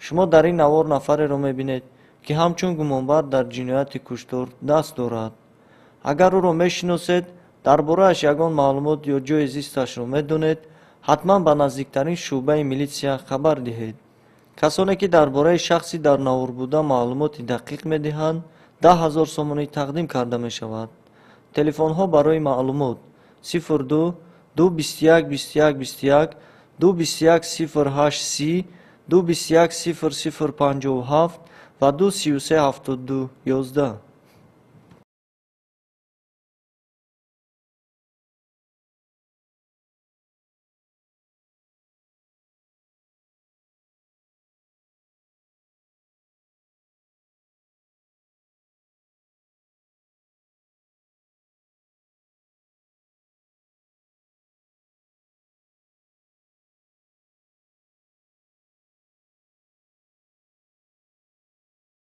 Шумо дар ин навор нафареро мебинед, ки ҳамчун гумонбар дар ҷинояти куштор даст дорад. Агар ӯро мешиносед, дар борааш ягон маълумот ё ҷойи зисташро медонед, ҳатман ба наздиктарин шӯъбаи милитсия хабар диҳед. Касоне ки дар бораи шахси дар навор буда маълумоти дақиқ медиҳанд, 10 000 сомонӣ тақдим карда мешавад. Телефонҳо барои маълумот: 02 221 21 21, 221 08 30, 221 00 57 ва 2 33 72 11.